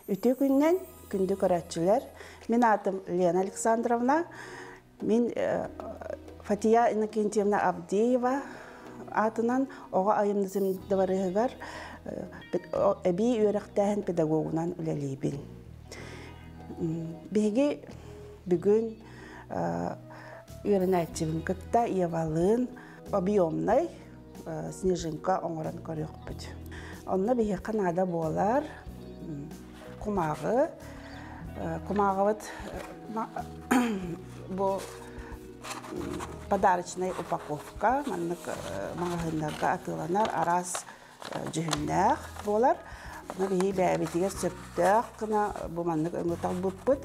Үтүө күннэн, күндү көрөөччүлэр. Мин аатым Лена Александровна. Мин Фатия Иннокентьевна Авдеева аатынан оҕо айымньытын дыбарыһыгар эбии үөрэхтээһин педагогунан үлэлиибин. Биһиги бүгүн үөрэнээччибин кытта Евалыын объемнай снежинка оҥорон көрүөхпүт. Онно биһиэхэ наада буолар кумааҕы. Кумааҕыбыт бу подарочнай упаковка, маннык маҕаһыыннарга атыыланар араас дьүһүннээх буолар. Ону биһиги бэйэбитигэр сөптөөх гына бу маннык өҥү талбыппыт.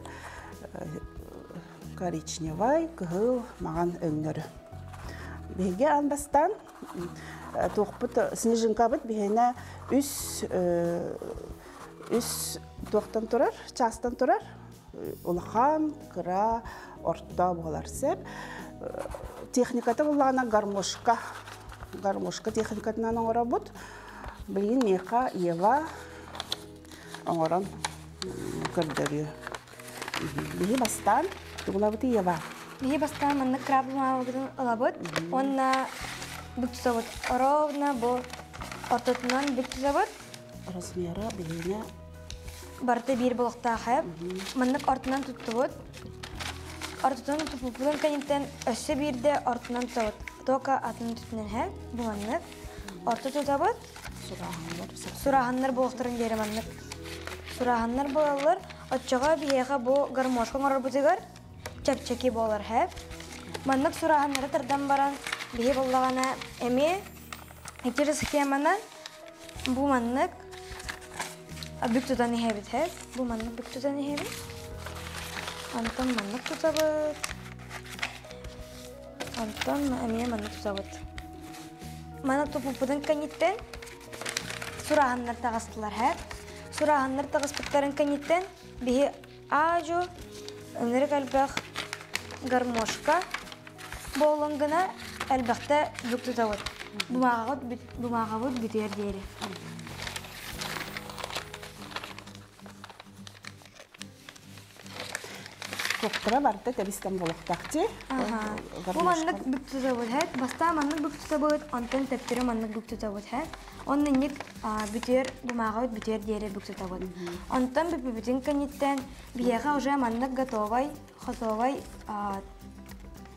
Коричневай, кыһыл, маҕан өҥнөрү. Биһиги аан бастаан туохпут снежинкабыт биһиэнэ үс үс туохтан турар, чаастан турар. Улахан, кыра, орто буолар сөп. Техниката буллаҕына гармошка. Гармошка техникатынан оҥоробут. Билигин миэхэ Ева оҥорон көрдөрүө. Биһи бастаан тугулабыт Ева? Биһи бастаан маннык краб маалыбытын ылабыт уонна бүк тутабыт. Ровно бу ортотунан бүк тутабыт. Размера биһиэнэ барыта биир буолуохтаах ээ. Маннык ортонон туттубут. Ортотунан туппуппутун кэнниттэн өссө биирдэ ортонон тутабыт. Только атын түтүнэн һэ бу маннык. Орто тутабыт. Сурааһыннар. Сурааһыннар буолуохтарын диэри маннык. Сурааһыннар буолаллар. Оччоҕо биһиэхэ бу гармошка оҥорорбутугар чэпчэки буолар һэ. Маннык сурааһыннары тардан баран биһи буоллаҕына эмиэ ити же схеманан бу маннык бүк тутан иһэбит һэ. Бу маннык бүк тутан иһэбит. Онтон маннык тутабыт. Онтон эмиэ маннык тутабыт. Маны туппуппутун кэнниттэн сурааһыннар таҕыстылар һэ. Сурааһыннар таҕыспыттарын кэнниттэн биһи аажу ынырык элбэх гармошка буоллун гына элбэхтэ бүк тутабыт. Бумааҕабыт бумааҕабыт бүтүөр диэри. Туохтара барыта тэбистэн буолуохтаах дии. Бу маннык бүк тутабыт һэт. Бастаан маннык бүк тутабыт, онтон төптөрү маннык бүк тутабыт һэт. Онно инник бүтүөр бумааҕабыт бүтүөр диэри бүк тутабыт. Онтон бүппүтүн кэнниттэн биһиэхэ уже маннык готовай, готовай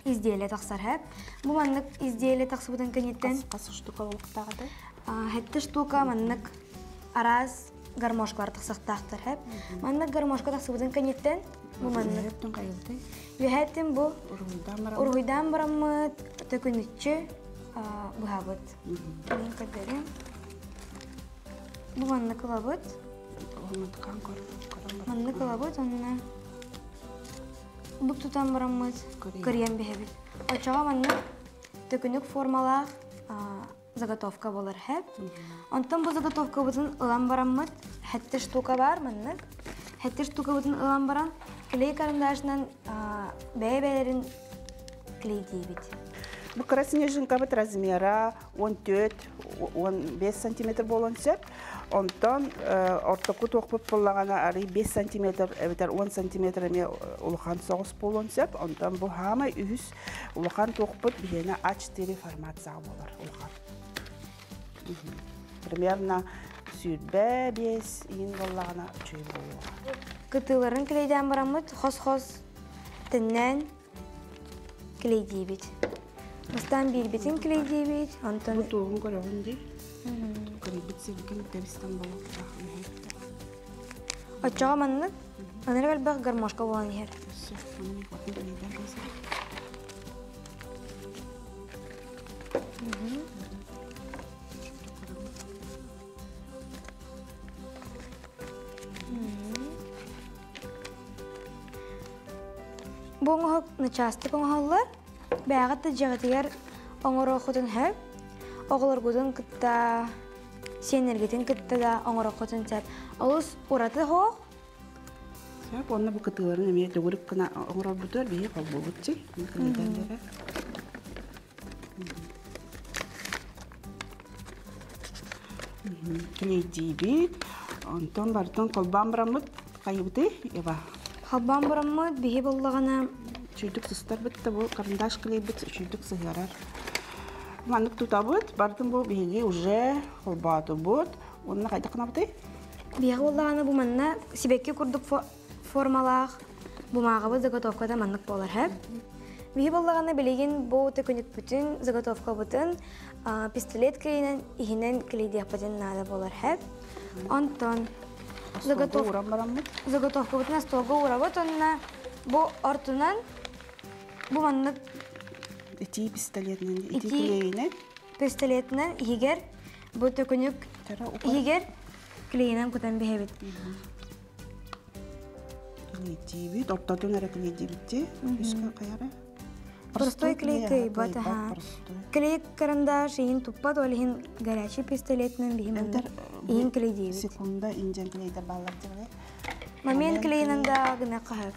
изделие тахсар һэп. Бу маннык изделие тахсыбытын кэнниттэн Хас штука буолуохтаах этэ? Хэттэ штука маннык араас гармошкалар тахсахтаахтар һэп. Маннык гармошка тахсыбытын кэнниттэн бу маннык үөһэттин бу уруһуйдаан бараммыт төкүнүччү быһабыт. Мин көрдөрүм. Бу маннык ылабыт. Маннык ылабыт онно бук тутан бараммыт кырыйан биһэбит. Оччоҕо маннык төкүнүк формалаах заготовка буолар һэп. Онтон бу заготовкабытын ылан бараммыт, хэттэ штука бар маннык. Хэттэ штукабытын ылан баран, клей карандашынан бэйэ-бэйэлэрин клейдиибит. Бу кыра снежинкабыт размера 14-15 сантиметр буолуон сөп. Онтон ортоку туохпут буоллаҕына арый 5 сантиметр эбэтэр 10 сантиметр эмиэ улахан соҕус буолуон сөп. Онтон бу хаамай үһүс улахан туохпут биһиэнэ А4 формат саҕа буолар улахан. Примерно 25 иин буоллаҕына үчүгэй буолуоҕа. Кытыыларын клейдээн бараммыт хос-хос тэннээн клейдиибит. Бастаан биирбитин клейдиибит, онтон... Бу туоһун көрөҕүн дии. Кырыйбыт сиргин тэбистэн болуохтаах. Оччоҕо маннык ынырык элбэх гармошка буолан иһэр. Бу оҥоһук начаастык оҥоһуллар. Бэйэҕит да дьиэҕитигэр оҥоруоххутун сөп. Оҕолоргутун кытта, сиэннэргитин кытта да оҥоруоххутун сөп. Олус ураты оһох. Сөп, уонна бу кытыыларын эмиэ төгүрүк гына оҥорорбутугар биһиги холбуубут дии. Клейдиибит. Онтон барытын холбоон бараммыт хайыбытый, Ева? Холбоон бараммыт биһи буллаҕына Үчүйдүк сыстарбыт да бу карандаш клейбит үчүйдүк сыһыарар. Маннык тутабыт, барытын бу биһиги уже холбоотубут. Уонна хайдах гынабытый? Биһиги буллаҕына бу манна сибэкки курдук формалаах бумааҕабыт заготовката маннык буолар һэ. Биһи буллаҕына билигин бу төкүнүкпүтүн, заготовкабытын пистолет клейинэн иһинэн клейдиэхпитин наада буолар һэ. Онтон заготовкабытын остуолга уурабыт уонна бу ортунан бу маннык итии пистолетинэн итии клейинэн пистолетинэн иһигэр бу төкүнүк иһигэр клейинэн кутан биһэбит. Клейдиибит, ортотун эрэ клейдиибит үскэ хайара. Простой клей кыйбат, аха. Клей карандаш иһин туппат, ол иһин горячий пистолетинэн биһим иһин клейдиибит. Секунда индиан клейдер баллар дебе. Момент клейинэн да гына хаһар.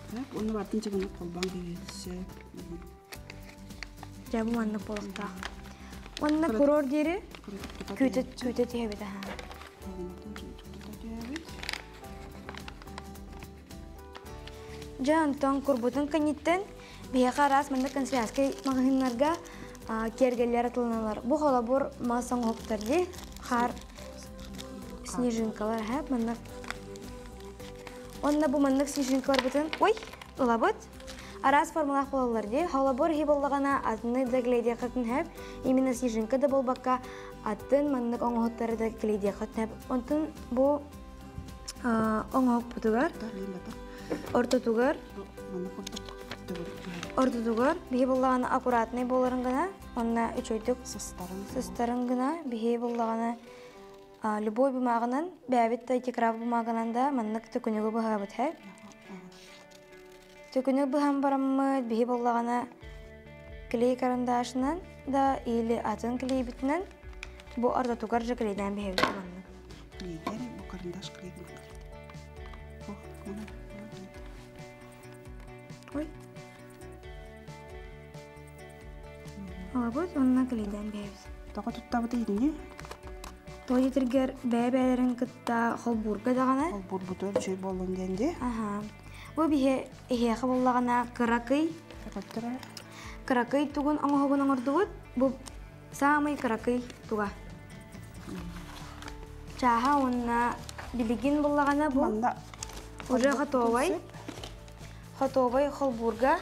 Так, оны бартын чыгын колбан күйесі. Дьэ бу маннык буолуохтаах. Уонна курор диэри күүтэ күүтэ түһэбит аха. Дьэ онтон курбутун кэнниттэн биһиэхэ араас маннык канцелярскай маҕаһыыннарга киэргэллэр атыланалар. Бу холобур мас оҥоһуктар дии, хаар снежинкалар аһа маннык. Онно бу маннык снежинкаларбытын ой ылабыт. Араас формалаах буолаллар дии. Холобур иһи буоллаҕына атыны да клейдиэххитин сөп. Именно снежинка да буолбакка атын маннык оҥоһуктары да клейдиэххитин сөп. Онтон бу оҥоһукпутугар ортотугар ортотугар биһи буоллаҕына аккуратнай буоларын гына онно үчүгэйдик сыстарын гына биһи буоллаҕына любой бумаганан бэйэбит да декраф бумаганан да маннык төкүнүгү быһабыт һэ Төкүнүк быһан бараммыт биһи буоллаҕына клей карандашынан да или атын клейбитинэн бу ортотугар же клейдээн биһэбит маннык. Клейдер бу карандаш клейдин. Ой. Алабыт онно клейдээн биһэбит. Тоҕо туттабыт итини? Тоҕо диэтиргэр бэйэ-бэйэлэрин кытта холбуурга даҕаны. Холбуурбутугар үчүгэй буоллун диэн дии. Аха. Бу биһи эһиэхэ буоллаҕына кыракый кыракый тугун оҥоһугун оҥордубут. Бу саамай кыракый туга. Чааһа уонна билигин буоллаҕына бу уже готовай. Готовай холбуурга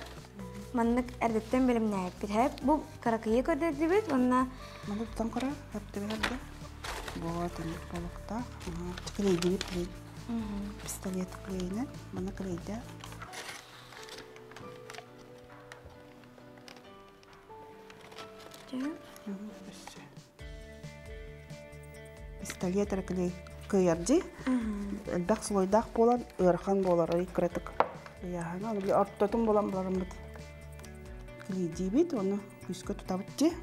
маннык эрдэттэн бэлэмнээбиппит. Бу кыракыйы көрдөрдүбүт уонна Маны тутан кора, хэптибэһэрдэ. Вот, оннук болуктаах. Клейдибит клей. Пистолет клейинэн, маны клейдэ. Пистолет клей кыйарди. Элбэх слойдаах буолан, ыарахан буолар, кыратык. Ыйааһына, ортотун булан бараммыт. Клейдиибит, оны күүскэ тутабыт дии.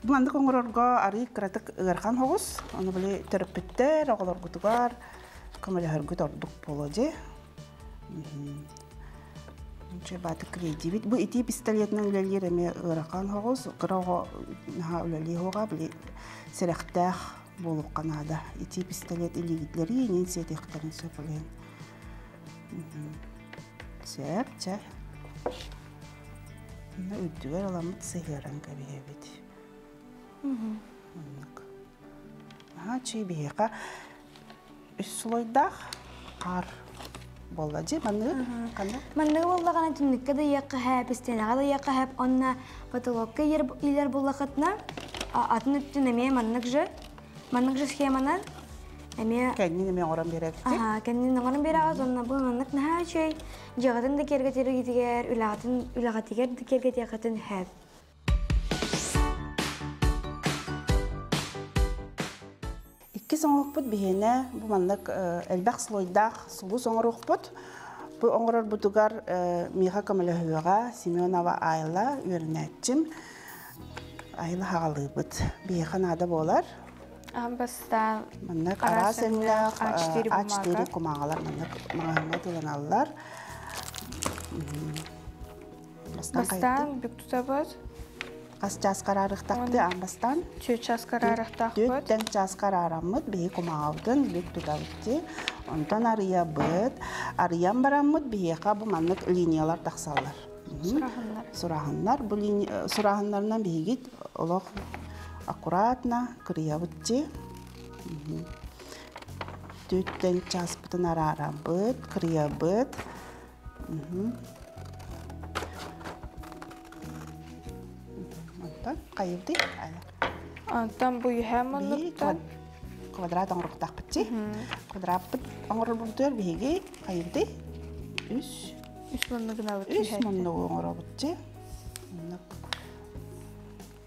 Бу маннык оҥорорго арый кыратык ыарахан соҕус. Ону били төрөппүттэр оҕолоргутугар көмөлөһөргүт ордук буолуо дии. Бааты клейдиибит. Бу итии пистолетинэн үлэлиир эмиэ ыарахан соҕус. Кыра оҕо наһаа үлэлии оҕо били сэрэхтээх буолуохха наада. Итии пистолет илиигитлэри иҥин сиэтиэхтэрин сөп олен. Сөп, чэ. Онно үрдүгэр ыламмыт сыһыаран кэбиһэбит. Оннук. Аһаа, чэй биһиэхэ үс слойдаах хаар буолла дии манныгы ханна? Манныгы буоллаҕына түннүккэ да ыйыахха сөп, истиэнэҕэ да ыйыахха сөп, онно потолокка иилэр буоллахытына атын өттүн эмиэ маннык же маннык же схеманан эмиэ кэннин эмиэ оҥорон биэрэбит. Аһаа, кэннин оҥорон биэрэҕит уонна бу маннык наһаа үчүгэй Дьиэҕитин да киэргэтэргитигэр, үлэҕитин үлэҕитигэр да киэргэтиэххитин сөп. Иккис оҥоһукпут биһиэнэ бу маннык элбэх слойдаах сулус оҥоруохпут. Бу оҥорорбутугар миэхэ көмөлөһүөҕэ Семенова Айла үөрэнээччим. Айла хаҕалыыбыт. Биһиэхэ наада буолар. Бастаан Маннык араас өҥнөөх А4 кумааҕылар маннык маҕаһыыҥҥа тыланаллар. Бастаан бүк тутабыт. Хас чаас караарыхтахпыты аан бастаан? Түөрт чаас караарыхтаахпыт. Түөрттэн чаас караараммыт, биһи кумаҕабытын бүк тутабыт дии. Онтон арыйабыт. Арыйан бараммыт биһиэхэ бу маннык линиялар тахсаллар. Сурааһыннар. Сурааһыннар. Бу сурааһыннарынан биһигит олох аккуратно кырыйабыт дии. Түөрттэн чааспытын араарабыт, кырыйабыт. Онтон хайыбытый? Онтон бу үһэ муннуктан квадрат оҥоруохтаахпыт дии. Квадраппыт оҥорорбутугар биһиги хайыбытый? Үс. Үс муннугунабыт. Үс муннугу оҥоробут дии. Муннук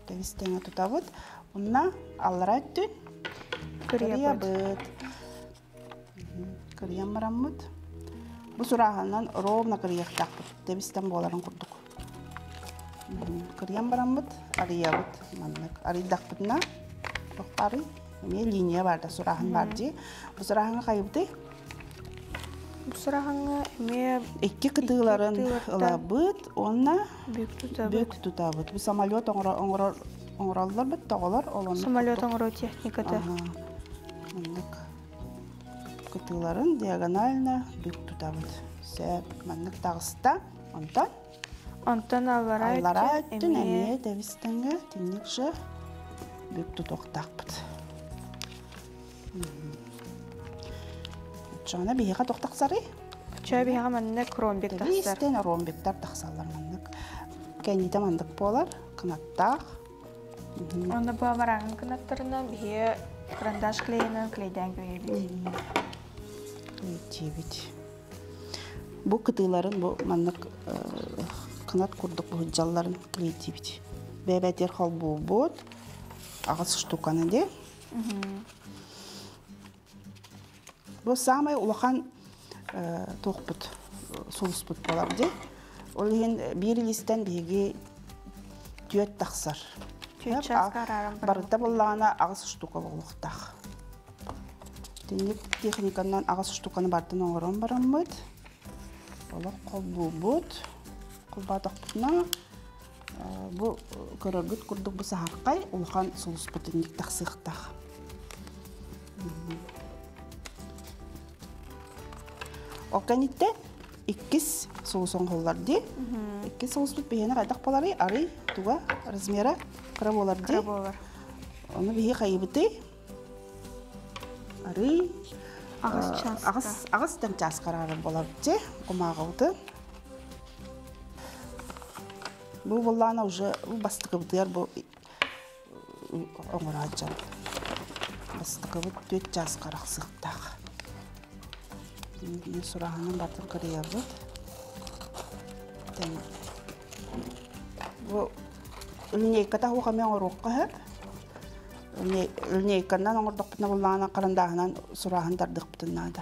тэбис тэҥэ тутабыт. Уонна аллара өттүн кырыйабыт. Кырыйан бараммыт. Бу сурааһынан ровно кырыйыахтаахпыт. Тэбистэн буоларын курдук. Кырыйан бараммыт, арыйабыт маннык. Арыйдахпытына, арый, эмиэ линия бар да, сурааһын бар дии. Бу сурааһыҥҥа хайыбытый? Бу сурааһыҥҥа эмиэ икки кытыыларын ылабыт уонна бүк тутабыт. Бүк тутабыт. Бу самолет оҥорор оҥороллор бит тоҕолор ол Самолет оҥоруу техниката. Маннык кытыыларын диагонально бүк тутабыт. Сөп, маннык таҕыста. Онтон Онтон аллараа аллараа өттүн эмиэ тэбистэҥҥэ тинник же бүк тутуохтаахпыт. Оччоҕуна биһиэхэ туох тахсарый? Оччоҕо биһиэхэ маннык ромбик тахсар. Тэбистэн ромбиктар тахсаллар маннык. Кэннитэ маннык буолар, кынаттаах. Онно бу амарааҥҥын кынаттарынан биһиэ карандаш клейынан клейдээн кэбиһэбит. Клейдиибит. Бу кытыыларын бу маннык кынат курдук быһыдьалларын клейдиибит. Бэйэбэтигэр холбуубут. Аҕыс штуканы дии. Бу саамай улахан туохпут сулуспут буолар дии. Ол иһин биир илиистэн биһиги түөрт тахсар. Түөрт чааска арааран Барыта буоллаҕына аҕыс штука буолуохтаах. Итинник техниканан аҕыс штуканы барытын оҥорон бараммыт. Олох холбуубут. Холбоотохпутуна бу көрөргүт курдук бу саһархай улахан сулуспут инник тахсыахтаах. Ол кэнниттэн иккис соус оҥоһуллар дии. Иккис соуспут биһиэнэ хайдах буоларый? Арый туга размера кыра буолар дии. Кыра буолар. Ону биһи хайыбытый? Арый аҕыс чааска. Аҕыс аҕыс тэн чаас караарар буолар дии. Кумааҕыбыты. Бу буоллаана уже бастакыбытыгар бу оҥорооччу. Бастакыбыт түөрт чаас харахсыахтаах. Сураһынан бартын кырыйабыт. Бу линейката хуох эмиэ оҥоруохха сөп. Линейканан оҥордохпутуна буллаҕына харандааһынан сурааһын тардыахпытын наада.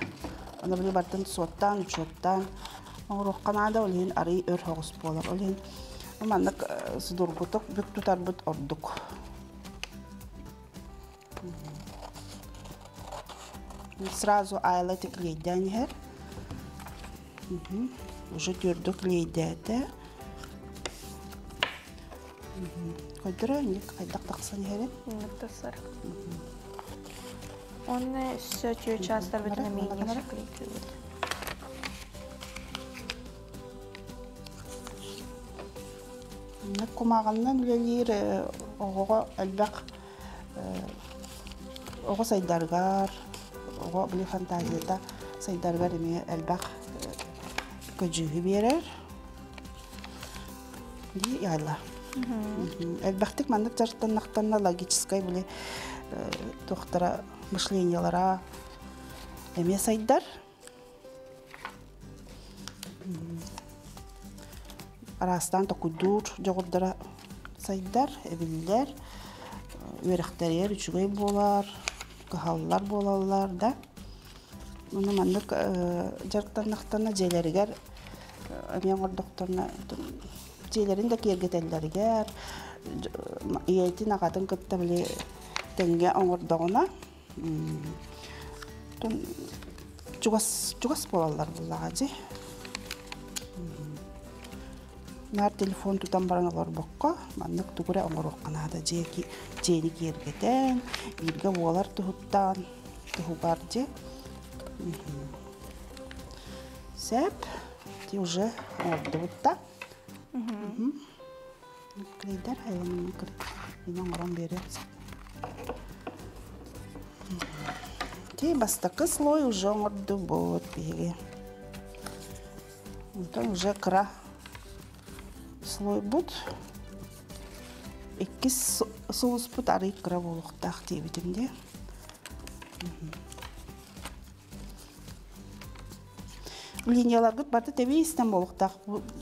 Аны били бартын суоттаан, учуоттаан оҥоруохха наада, ол иһин арый өр соҕус буолар. Ол иһин маннык судургутук бүк тутарбыт ордук. Сразу айла клейдээн иһэр. Уже түрдү клейдээтэ. Көдөрө инник хайдах тахсан иһэрин? Инник тахсар. Онно өссө түөрт чаастарбытын эмиэ клейдүүбүт. Кумааҕыннан үлэлиир оҕоҕо элбэх оҕо сайдарыгар, оҕо били фантазията сайдарыгар эмиэ элбэх көдьүүһү биэрэр. Дии яла. Элбэхтик маннык дьарыктаннахтарына логическай били туохтара мышлениелара эмиэ сайдар. Араастаан токуйдуур дьоҕурдара сайдар, эбиллэр, үөрэхтэригэр үчүгэй буолар, кыһаллар буолаллар да. Уонна маннык дьарыктаннахтарына дьиэлэригэр эмиэ оҥордохторуна дьиэлэрин да киэргэтэллэригэр ийэтин аҕатын кытта били тэҥҥэ оҥордоҕуна чугас чугас буолаллар буоллаҕа дии. Наар телефон тутан баран олорбокко, маннык тугу эрэ оҥоруохха наада. Дьиэни киэргэтэн, бииргэ буолар туһуттан, туһугар дьи. Сөп. Ити уже оҥордубут да. Клейдер айылын оҥорон биэриэх. Ити бастакы слой уже оҥордубут биһиги. Онтон уже кыра слойбут. Иккис соуспут арый кыра буолуохтаах диэбитим дии. Линияларгыт барыта тэбиистэн буолуохтаах,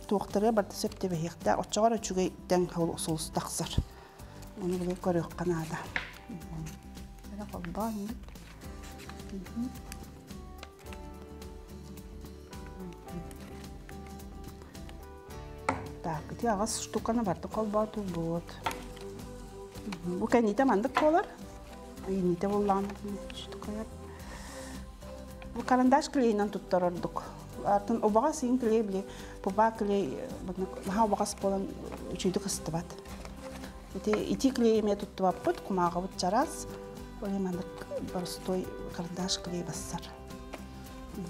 туохтара барыта сөп түбэһиэхтээх, оччоҕор үчүгэй тэҥ соус тахсар. Ону били көрүөххэ наада. Холбоон Так, ити аҕыс штуканы барыта холбоотубут. Бу кэнниитэ маннык буолар. Иниитэ буоллаҕына штукайар. Бу карандаш клейинэн туттар ордук. Атын убаҕас иин клей били пупа клей наһаа убаҕас буолан үчүгэйдик ыстыбат. Ити ити клей эмиэ туттубаппыт, кумааҕыбыт чараас. Ол маннык боростуой карандаш клей бассар.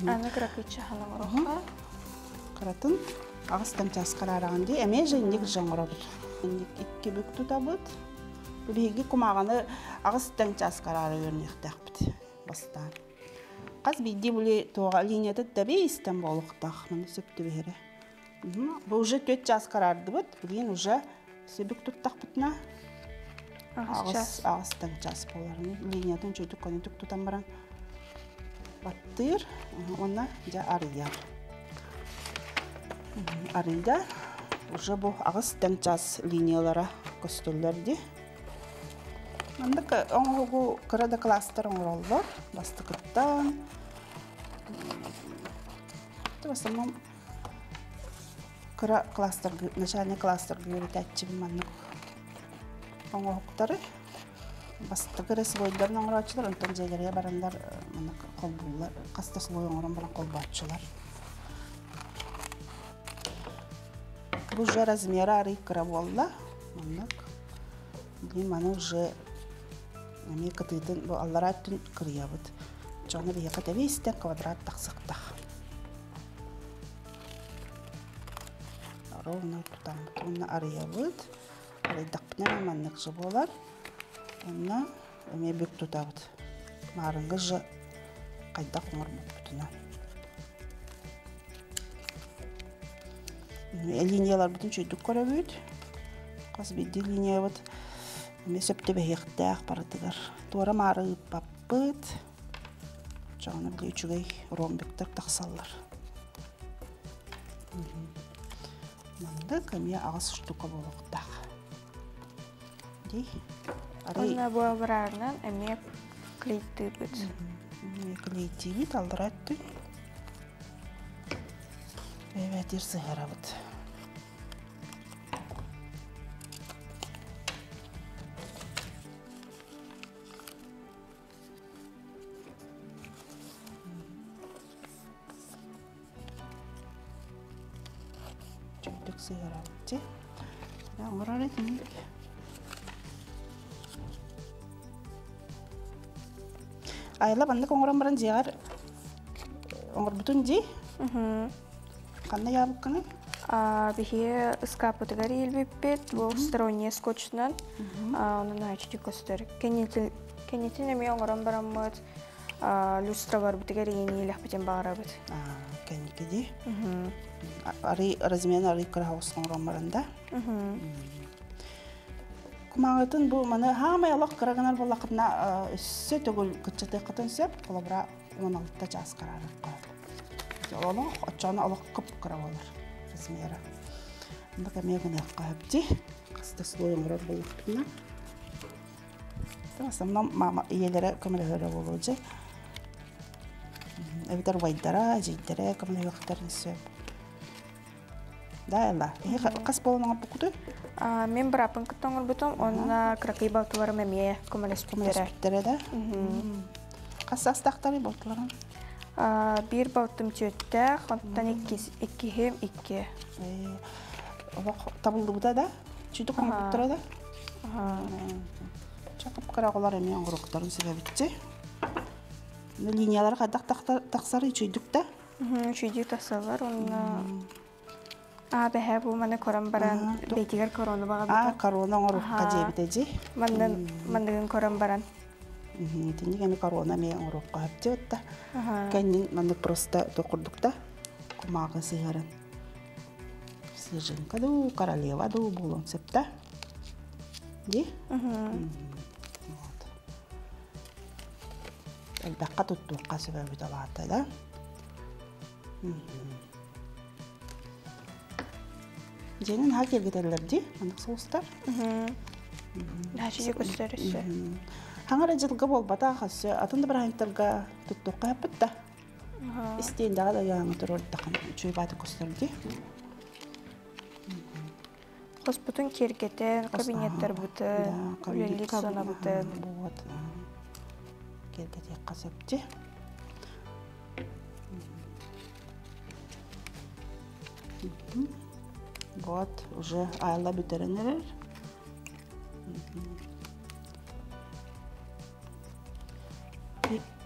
Аны кыракыччы ханаҥороха. Кыратын аҕыс чаас караараҕын дии. Эмиэ же инник же оҥоробут. Инник икки бүк тутабыт. Биһиги кумааҕаны аҕыс чаас караара үөрүнүөхтээхпит бастаан. Хас биирдии були туоҕа линията тэбии истэн буолуохтаах. Маны сөп түбэһэрэ. Бу уже 4 час караардыбыт. Билигин уже сөбүк туттахпытына аҕыс аҕыстан час буолар. Линиятын чөйтүк конетүк тутан баран баттыыр уонна дьэ арыйар. Арыйда уже бу аҕыс тэҥ час линиялара көстөллөр дии. Маннык оҥоһугу кыра да класстар оҥороллор. Бастакыттан в основном кыра класстарга, начальный класстарга үөрэтээччибин маннык оҥоһуктары бастакы эрэ слойдарын оҥорооччулар, онтон дьиэлэригэр бараннар маннык холбууллар, хас да слой оҥорон баран холбооччулар. Бу уже размера арый кыра буолла. Маннык. Билигин маны уже эмиэ кытыытын бу аллараа өттүн кырыйабыт. Дьоно биһиэхэ тэбиистэн квадрат тахсыктах. Ровно тутаммыт уонна арыйабыт. Арыйдахпытына маннык же буолар. Онно эмиэ бүк тутабыт. Маарыҥҥы же хайдах оҥорбуппутунан. Линияларбытын үчүгэйдик көрөбүт. Хас биирдии линиябыт эмиэ сөп түбэһиэхтээх барытыгар. Туора маары ыыппаппыт. Чоҕуна били үчүгэй ромбиктар тахсаллар. Маннык эмиэ аҕыс штука буолуохтаах. Дии. Арый Уонна буобураарынан эмиэ клейтыыбыт. Эмиэ клейтиибит аллара өттүн. Бэйбэтир сыһарабыт. Чөйдүк сыһарабыт. Оҥорор этиник. Айла маннык оҥорон баран дьиэҕэр оҥорбутун дии. Ханна яабыккыный? Биһи ыскааппытыгар иилбиппит, бу сторонний скотчунан, онон наһаа көстөр. Кэннитин эмиэ оҥорон бараммыт, люстра барбытыгар иҥиилэхпитин баҕарабыт. Кэнники дии. Арый размен арый кыра оҥорон баран да. Кумааҕытын бу маны хаамай олох кыра гынар буоллаххытына өссө төгүл кыччатыаххытын сөп. Холобура 16 чаас караарыкка. Олох оччоҕуна олох кып-кыра буолар размера. Оннук эмиэ гыныахха сөп Хаста слой оҥорор буоллахпытына. В основном мама ийэлэрэ көмөлөһөрө буолуо дьэ. Эбэтэр убайдара, эдьиийдэрэ көмөлөһүөхтэрин сөп. Да, Элла, хас буолан оҥорбуккутуй? Мин бырааппын кытта оҥорбутум, онно кыракый балтыларым эмиэ көмөлөспүттэрэ. Көмөлөспүттэрэ да? Хас саастаахтарый балтыларың? Биир балтым түөттээх, онтон иккиһим икки. Олох табыллыбыта да, чүйдүк оҥорбуттара да. Чакып кыра оҕолор эмиэ оҥоруктарын сөбөбүтчи. Линиялары хайдах тахсар үчүйдүк да? Үчүйдүк тахсаллар уонна Аа бэһэ бу маны көрөн баран бэйтигэр корона баҕабыта. Аа корона оҥорукка диэбитэ дьи. Маннын манныгын көрөн баран. Итинник эми корона эмиэ оҥоруохха сөптөөт да. Кэннин маннык просто токурдук да кумааҕы сыһыаран снежинка дуу, королева дуу буолуон сөп да. Ди? Вот. Элбэххэ туттуохха сөбөбүт алаата да. Дьиэнин наһаа киэргэтэллэр дии, маннык соустар. Наһаа көстөр өссө. Хаҥара дьылга буолбатах, өссө атын да бырааһынньыктарга туттуохха сөппүт да. Истиэндэҕэ да ыйааҥы туруордаххына үчүгэй бааты көстөр дии. Хоспутун киэргэтэн, кабинеттарбытын, үлэлиир зонабытын. Вот. Киэргэтиэххэ сөп дии. Вот, уже айла бүтэрэн эрэр.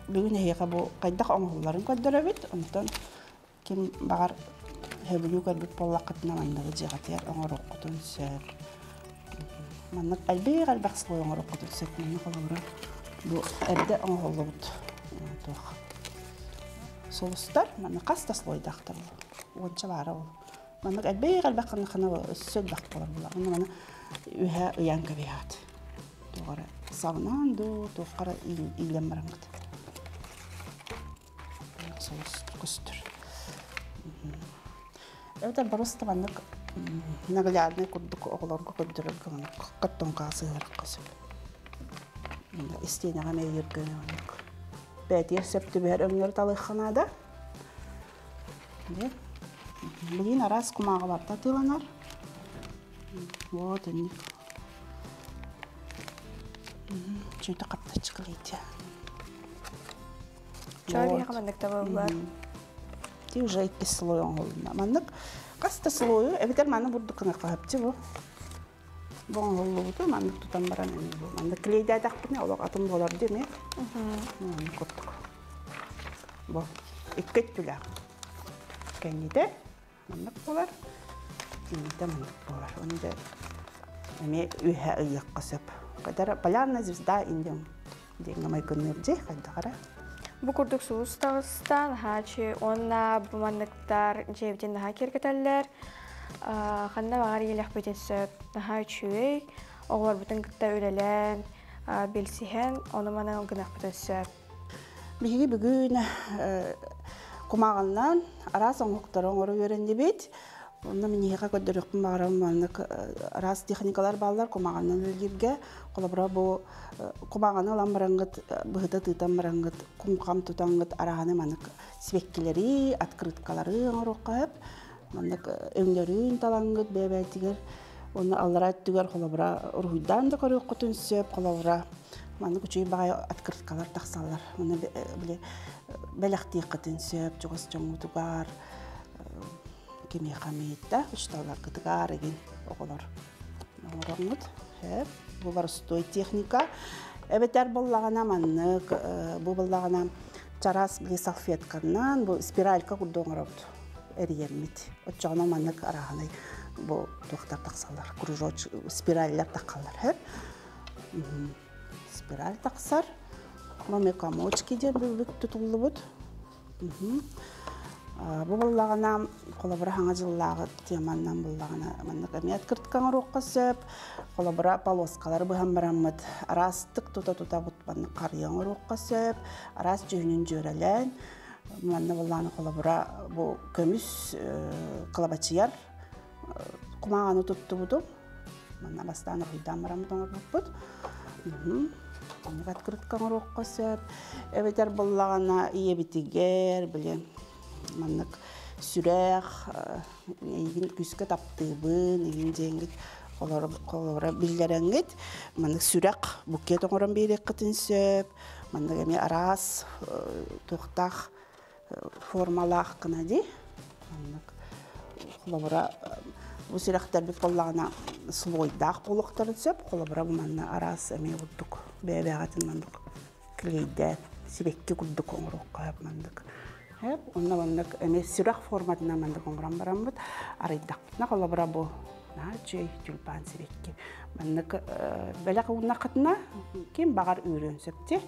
Бүгүн эһиэхэ бу хайдах оҥоһулларын көрдөрөбүт. Онтон ким баҕар сөбүлүү көрбүт буоллаххытына манныгы дьиэҕитигэр оҥоруоххутун сөп. Маннык элбэх элбэх слой оҥоруоххутун сөп. Маннык холобура бу эрдэ оҥоһуллубут туох сулустар манна хас да слойдаахтар уонча баара ол. Маннык элбэх элбэх ханна өссө элбэх буолар буолар. Онно маны үһэ ыйан кэбиһэҕит. Туох эрэ сабынан дуу, туохха эрэ иилэн бараҥҥыт. Сулус көстөр. Эбэтэр просто маннык наглядный курдук оҕолорго көрдөрөргө маннык картонкаҕа сыһыарахха сөп. Истиэнэҕэ мэйииргэ маннык бээтигэр сөп түбэһэр өҥнөрү талыахха наада. Билигин араас кумааҕыларда атыыланар. Вот инник. Чүйтэ хаптаччыкалыйдя. Чой маннык табыллар. Ти уже икки слой оҥоһулунна. Маннык хас да слойу эбэтэр маны бурдук гына хаһапчы бу. Бу оҥоһуллубуту маннык тутан баран эмиэ бу маннык клейдээтэхпинэ олох атын буолар дии эмиэ. Маннык курдук. Бу икки өттүлээх. Кэннитэ маннык буолар, иннитэ маннык буолар. Оны да эмиэ үөһэ ыйыахха сөп. Кадара полярная звезда индиан диэҥҥэ майгынныыр дии хайдах эрэ. Бу курдук сулус таҕыста наһаачы уонна бу манныктар дьиэбитин наһаа киэргэтэллэр. Ханна баҕар иилэхпитин сөп. Наһаа үчүгэй. Оҕолорбутун кытта үлэлээн, билсиһэн, ону-маны гыныахпытын сөп. Биһиги бүгүн кумааҕыннан араас оҥоһуктары оҥоро үөрэннибит. Онно миниһиэхэ көрдөрүөхпүн баҕарабын маннык араас техникалар бааллар кумааҕынан үлэлииргэ. Холобура бу кумааҕыны ылан бараҥҥыт, быһыта тыытан бараҥҥыт, куҥхам тутаҥҥыт арааһаны маннык сибэккилэри, открыткалары оҥоруохха сөп. Маннык өҥнөрүн талаҥҥыт бэйэ-бэйэтигэр уонна аллараа өттүгэр холобура уруһуйдаан да көрүөххүтүн сөп. Холобура маннык үчүгэй баҕайы открыткалар тахсаллар. Уонна били бэлэхтиэххитин сөп чугас дьоҥҥутугар кимиэхэ эмиэ да учууталларгытыгар игин оҕолор оҥороҥҥут сөп. Бу боростуой техника. Эбэтэр буоллаҕына маннык бу буоллаҕына чараас били салфетканан бу спиралька курдук оҥоробут эрийэммит. Оччоҕуна маннык арааһынай бу туохтар тахсаллар, кружоч спираллар таххаллар сөп. Спираль тахсар. Маме комочки диэн бүлбүт тутуллубут. Бу буллаҕына, холобура хаҥа дьыллааҕы теманнан буллаҕына маннык эмиэ открытка оҥоруохха сөп. Холобура полоскалары быһан бараммыт араастык тута-тута маннык харыйа оҥоруохха сөп. Араас дьүһүнүн дьүөрэлээн манна буллаҕына холобура бу көмүс кылабачыйар кумааҕыны туттубутум. Манна бастаан уруһуйдаан бараммыт оҥорбуппут. Оннук открытка оҥоруохха сөп. Эбэтэр буллаҕына ийэбитигэр, били маннык сүрэх, эйигин күүскэ таптыыбын, эйигин дьиэҥҥит холобура биллэрэҥҥит, маннык сүрэх букет оҥорон биэриэххитин сөп. Маннык эмиэ араас туохтаах формалаах гына дии. Маннык холобура Бу сүрэхтэрбит буоллаҕына слойдаах буолуохтарын сөп. Холобура бу манна араас эмиэ курдук бэйэ-бэйэҕитин маннык клейдээн сибэкки курдук оҥоруохха сөп маннык. Сөп. Онно маннык эмиэ сүрэх форматынан маннык оҥорон бараммыт арыйдахпытына холобура бу наһаа үчүгэй тюльпан сибэкки. Маннык бэлэх ууннаххытына ким баҕар үүрүөн сөп дии.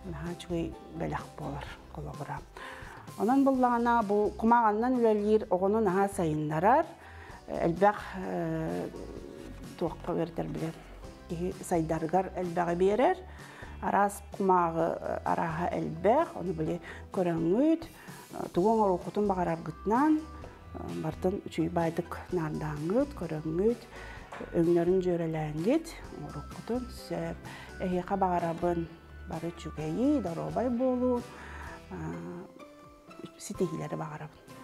Наһаа үчүгэй бэлэх буолар холобура. Онон буллаҕына бу кумааҕаннан үлэлиир оҕону наһаа сайыннарар, элбэх туохха үөрэтэр билэр киһи сайдарыгар элбэҕи биэрэр. Араас кумааҕы арааһа элбэх, ону били көрөҥҥүт, тугу оҥоруоххутун баҕараргытынан бартын үчүгэй баайдык наардааҥҥыт, көрөҥҥүт, өҥнөрүн дьүөрэлээҥҥит оҥоруоххутун сөп. Эһиэхэ баҕарабын бары үчүгэйи, доруобай буолуу, ситиһиилэри баҕарабын.